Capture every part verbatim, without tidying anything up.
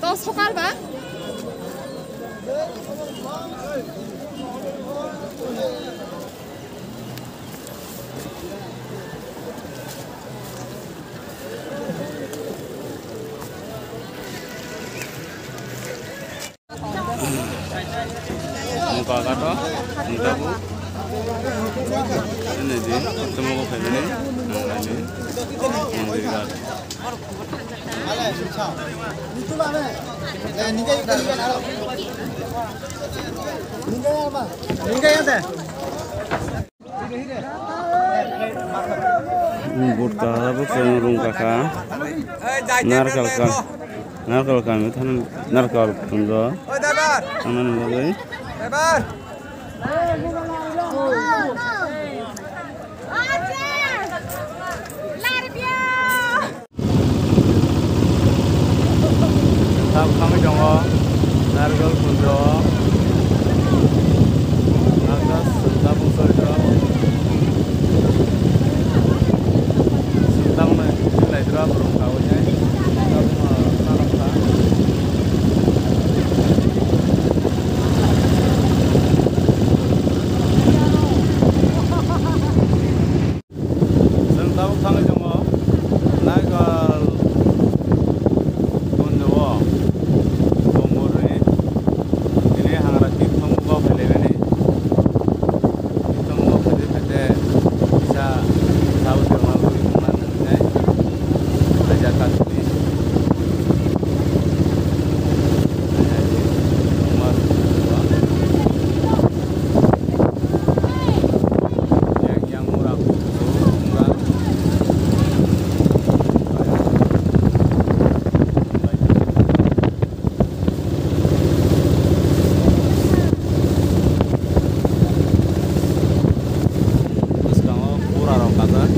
To sokal ba? Muka kato, muka bu. Ini di, temu ko family, ini, ini, ini. Butka abo chwng rung kaka. Narkal ka, narkal kami thani narkal kundo. Ano ni bagwi. Tabuk thangwi tongo Narikol Kunjo. Tabuk soi tongo. Tabuk nai, nai tongo borok kha, oinai. Tabuk, ah, narok kha. Chwng tabuk thangwi tongo Naikal kunjao Dongmurni tini hangra tikthom kok phailaimani. Tikthom kok phaide phaide kisa sabo tongma bui wngna nangkhe. Raja Kasuni. Bwskango pura rok kajak.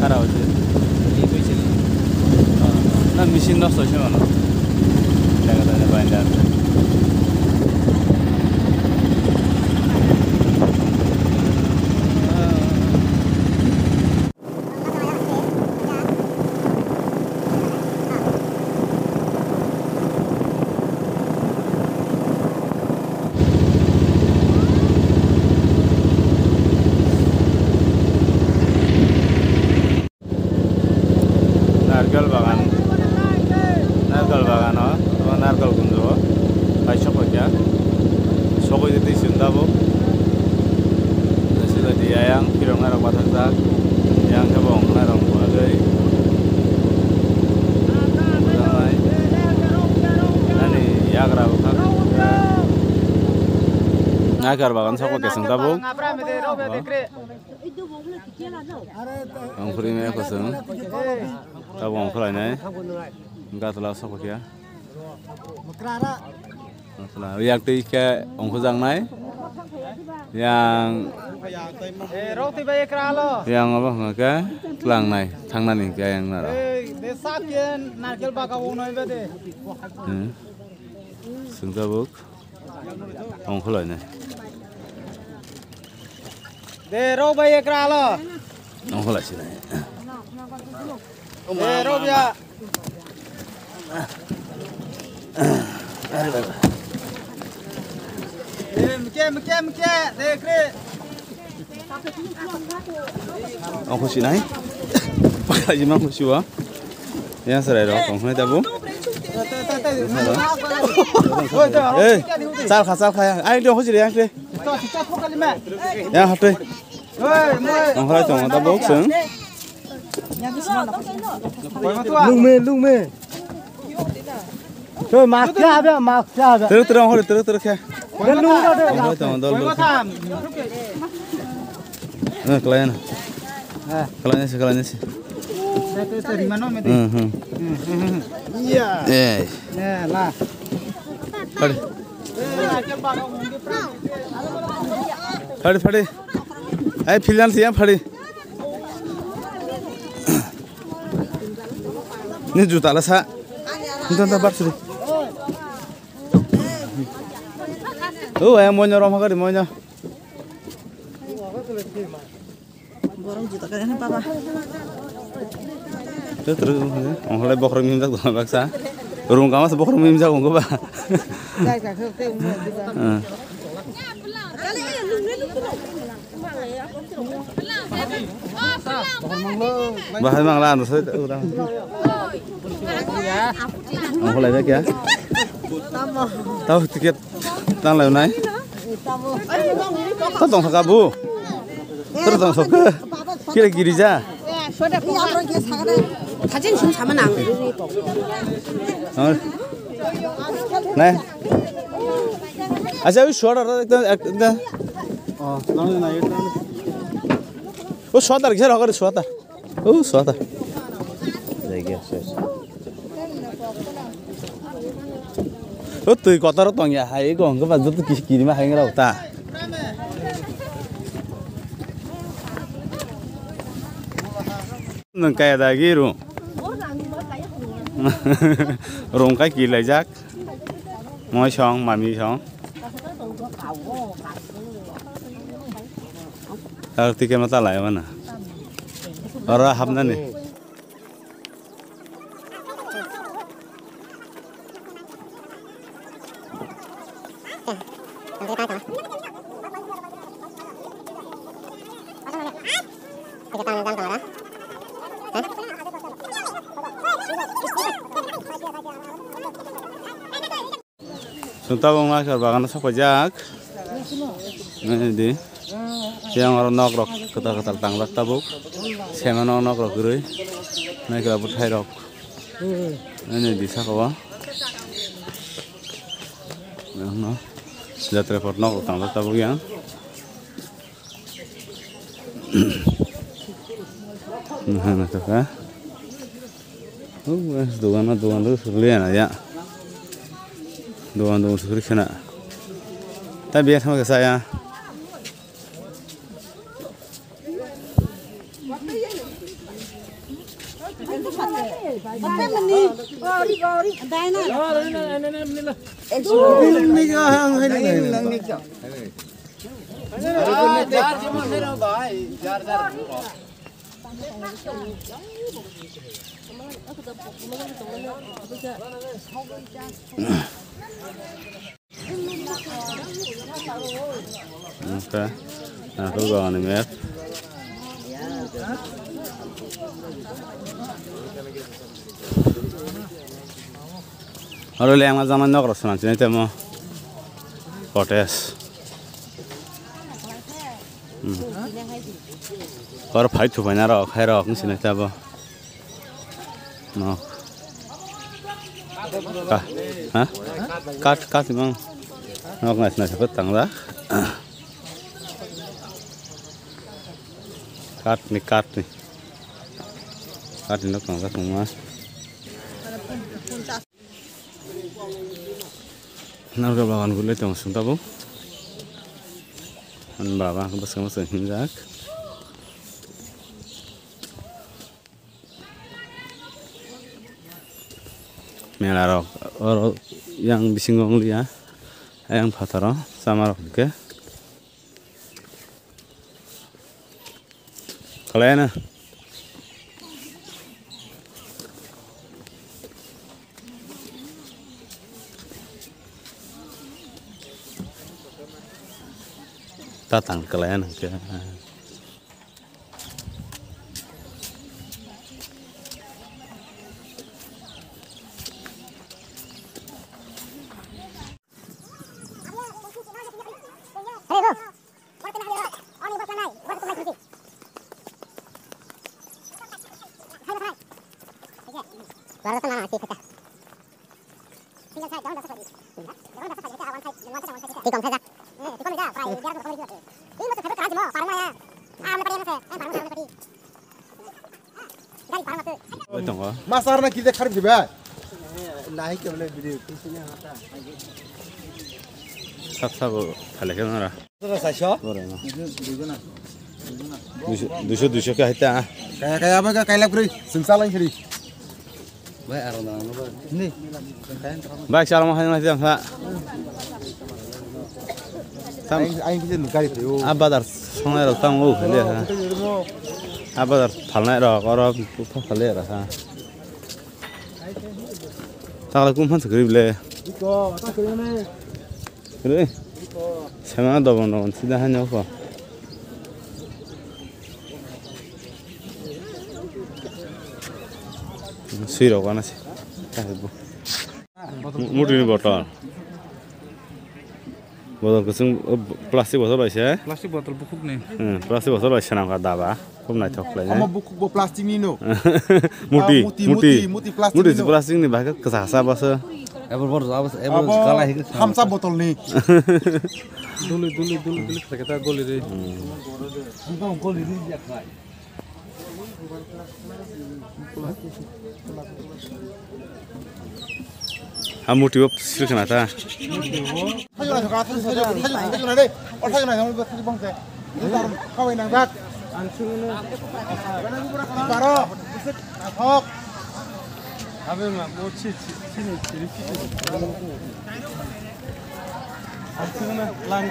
Khara hoise. Na machine nosto hoise mano. Jaga jaga binder. Narikal bagan, narikal bagano, narikal kunjo, kaisa paikha, sogwi twi chwng tabuk. Yang phiroknai rok bathakjak, yang khe bo ongkhnai rok bagwi. Ani yagra bwkha. Nakar bagan soko keseng tabuk. Ongkhorwi maya kwchwng. Tabuk ongkhorlainai. Gatla sokphaikha. Gatla, yang twi khe ongkhojaknai. Yang yang abo hwnkha khe tlangnai, thangnani hwnkhe yang naro. Hmm. Swngjabuk. Ongkhorlainai. De, rw bai ekra alo. Ongkhorlaisinai. De, rw ya. Mke, mke, mke, de, kre. Ongkhosinai. Pakai jima ongkhosiwa. Yang serai rok, ongkhonai tabu. Eh, chal kha, chal kha, yang. Ai, dia ongkhosiri, yang, kre. Yang, hapre. Ongkhonai tong, tabu, seng. Lungme, lungme. Choi, mask kya habe, mask kya habe. Teruk, teruk, ongkhonai, teruk, teruk, khe. Ongkhonai tong, dol, dol. Eh, kelayan. Eh. Kelayan sih, kelayan sih. Saya tuh terima no, mete. Hmm, hmm. Hmm, hmm, hmm. Iya. Eh. Ya, lah. Phadi. Phadi, phadi. Ai, filan sih ya, phadi. Ini juta lah, sa. Ini tentang bar suri. Oh, ayam monya, rom hakari monya. Borok juta kaya ni baba. Terus, terus, ongkholai bokhorok mimjak dong baksa. Rung kama se bokhorok mimjak ongko ba. Jai ka khe, khe, khe, khe. Hmm. Bahai mangla anu se, udah. Ongkholai ba kya? Tamo. Tamo tiket. Tang lai nai. Ta tong thaka bu. Ter tong sok. Kira girija. Hajin sum sama nang. Nai. Acha, ui swadar ekta, ekta. Oh, nang nai. O swadar kisa rokar swadar. Oh, swadar. Lagi akses. O twi kotor tong ya, hai go hwnkhe ba joto kis kirima hai ngrao ta. Nwng kaya da gi rung. Rung kai kilaijak. Moi song, mami song. Ar tike mata lai mana. Ora hapnani. Chwng tabuk naikha bagano sokphaijak. Naidi. Yang oro nok rok kwtal kwtal tangjak tabuk. Semano nok rok kwrwi. Naikha bwthai rok. Naidi saka o. Jatra pot nok rok tangjak tabuk yang. Nahana kaka. Oh, dogan, dogan, dogan, sugli ana ya. Dogan, dogan, sugli khana. Ta biya sama kasa ya. Oke, nah, aku bawa nih, Mer. Aro le ama jama nok rok swnam sini temo. Kotes. Hmm. Oro phai thupaina rok, hai rok, wng sinai tabo. No. Ka, ha? Kat, kat, mang. Nok nai, nai, sakot tang da. Kat ni, kat ni. Kat ni nok tang da, tong ma. Narkol bagan gulai tong sung tabuk. An baba bwskango se hinjak. Mela rok oro yang bisingo wng liya. Ayang phataro chama rok hwnkhe. Kalai na. Tatang kalai na ke. Tongo. Masar na kide kharip diba? Nahi ke bole video. Sab sabo phale ke nara. Saiso? Bore na. Duiso, duiso, duiso ke haita. Kaya, kaya, apa, kaya, kaya, kaya, sengsalang kiri. Bai, aro na, na, bai. Ni. Bai, salam hai, hai, hai, hai. Sam. Ai, ai, kita nukari tu. Abadar, songai rok tam, oh, le, ha. Abadar, phalnai rok, oro, pha, phale, ha. Takla kum phan sakri bile. Iko, takri ne. Re. Sama dobon dobon sida hanya ko. Sui rok ana se. Mutu ni botol. Botol kusung, oh, plastic botol bai se. Plastic botol bukuk ni. Hmm, plastic botol bai se nang ka daba. Khub naithok khlai. Omo bukuk bo plastic ni no. Muti, ah, muti, muti, muti, muti plastic muti ni no. Plastic ni bahai kwsa kwsa bwswk. Abo bor jaba se, abo jala higri. Thamsa botol ni. Duli, duli, duli, duli khlai khe ta goli re. Hmm. Goli re ya khai. Ha muti bo sil khna ta. Baro. Abe ma, mo chi, chi, chi, chi, chi, chi. Ang sung na lang.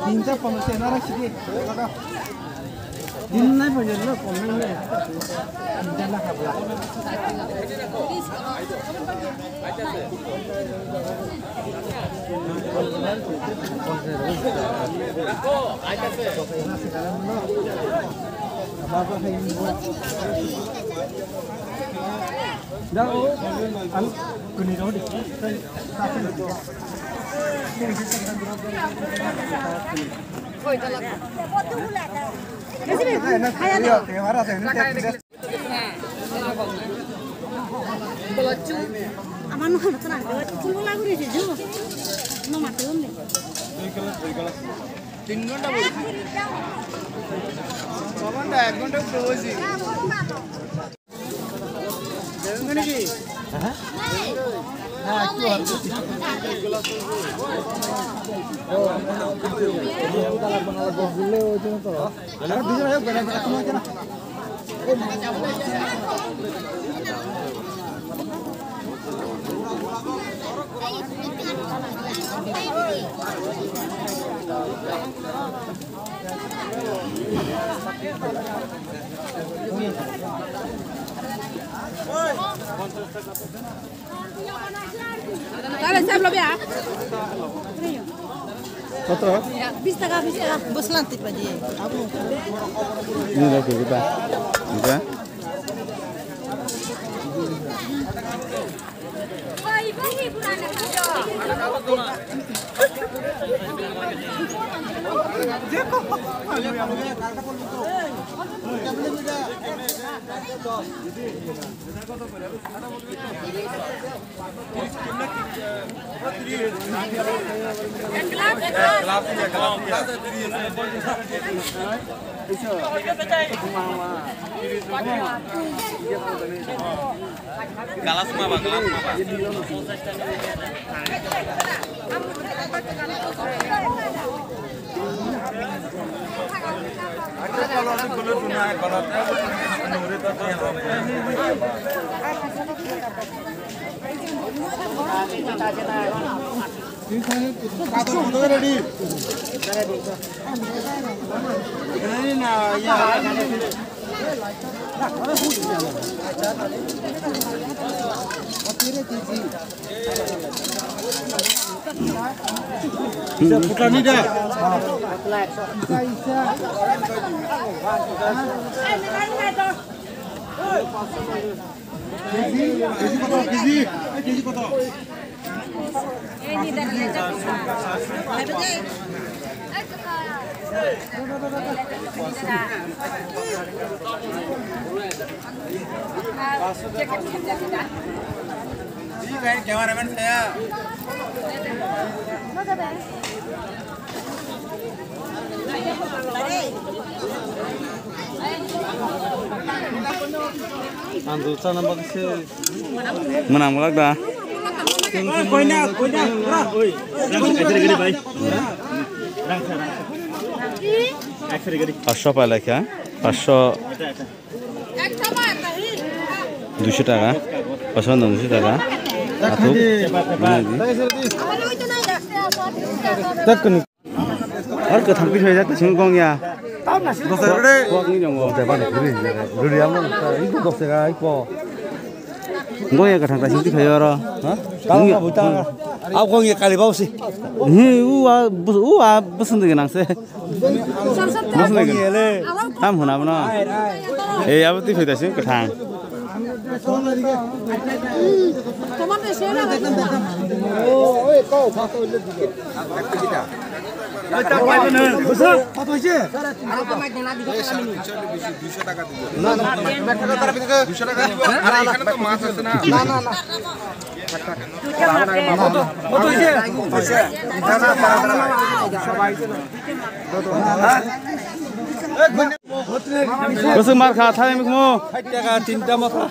Tinta pamase nara sidi. Din nai bo jelo pamase. Tinta na habla. Ama no hano tana. Chulbula guri se ju. No mate unni. তিন ঘন্টা বসে। ছ ঘন্টা, এক ঘন্টা উপরে বসি। Dale, se lo vea. Koto? Bis taka, bis taka. Boslan tipa di. Abu. Ini lagi kita. Oke. Glass ma ba, glass ma ba. Cameraman saya. Ang dulsa nang bakse. Mwnang mwlak da. Paanch sho pai lai kha. Paanch sho. Duiso taka. Paanch sho no duiso taka. Athuk. Ar kwthang khe swijak, twi simi kong ya. Kok ni tongo. Kong ya kwthang kaisa twi phaio oro. Ha? Kong ya. Kong ya kali bausi. Hi, u a, bus-, u a, bwswng de nang se. Bwswng de. Tam hwnna bono. Ei, abo twi phaida se kwthang. Bwswk mar kha, thani mukhumu? Sait taka, tinta motha.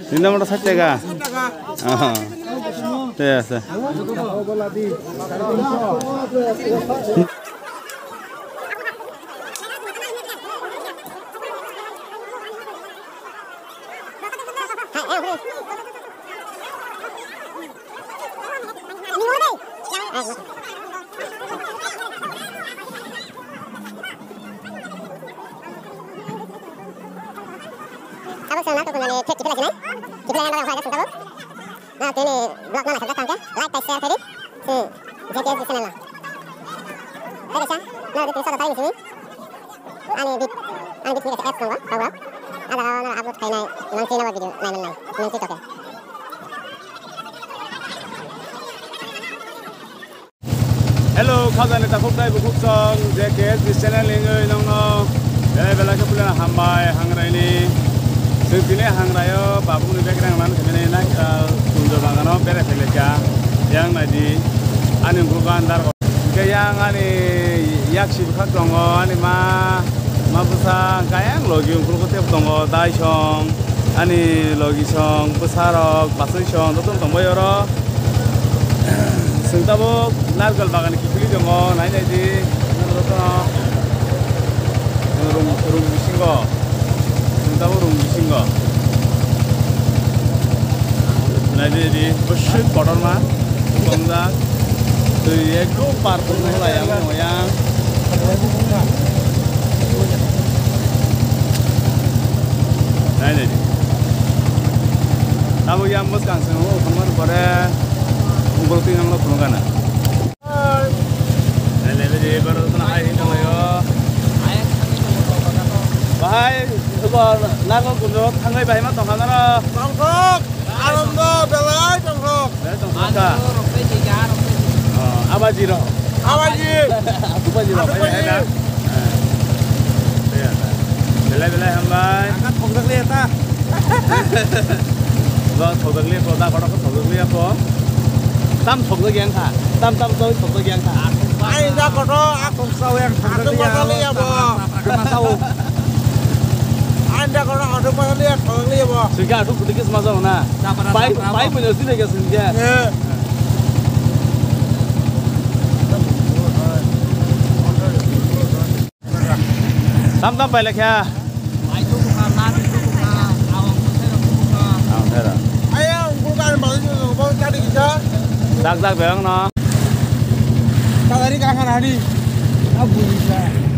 Tinta motha sait taka? Aha. Thik ase. Tabuk sana tuh punya nih, cek kita lagi nih. Kita yang dalam aja sih tabuk. Nah, ini vlog mana kerja tangke? Like, share, kiri. Si, J K S channel lah. Oke, sa, nah, di sini ada tadi sini. Ani bit, ani bit ni kata apps nunggu, kau apa? Ada, ada upload kayak nai, nang sini video, nai, nai, nai, nang sini oke. Hello, khajani takhuk tei bukhuk song, J K S B channel ni wngwi nongno, eh, belai khe puilano hambai, hangrai ni. Chwng tini hangrai o, babuni background lan khe mani nai, ah, kunjo bagano berai phai lai kha, yang nai di, ani ukulgo andar. Hwnkhe yang ani yaksi bwkhak tongo, ani ma, ma bwsa, hwnkhe ayang logi ukulgo tei tongo, dai song, ani logi song, bwsa rok, bachwi song, jotono tongbai oro. Chwng tabuk narikol bagan kiphilwi tongo, nai nai di, jotono room, room bisingo. Chwng tabuk room bisingo. Nai di, di, bwswk kotorma, tongjak. Twi ekdom par pungno lai yang, yang. Nai, nai di. Tabuk yang bwskang chwng o, phunukmani pore, borok twi nangno phunukgana. Nai, Bahai, iko, nago kunjo thangai bahai ma tongkha naro. Tongthok, Anando belai tongthok. Belai tongthok kha. Oh, abaji rok. Abaji. Atubaji rok, Atubaji. Belai, belai hambai. Angka thokjak liya ta. Ba thokjak liya ko, da kotor ko thokjak liya ko. Tam thokjak yang kha. Tam, tam, tam thokjak yang kha. Ai da kotor, a thokjak yang thokjak liya. Thokjak liya bo. Thokjak liya bo. Sika athuk kutik kisma jao na. Pai, pai punya sini ke sini ke. Tam tam pai lekha. Ang thera. Dak dak beng no. Tadari kakan hari. Abu bisa.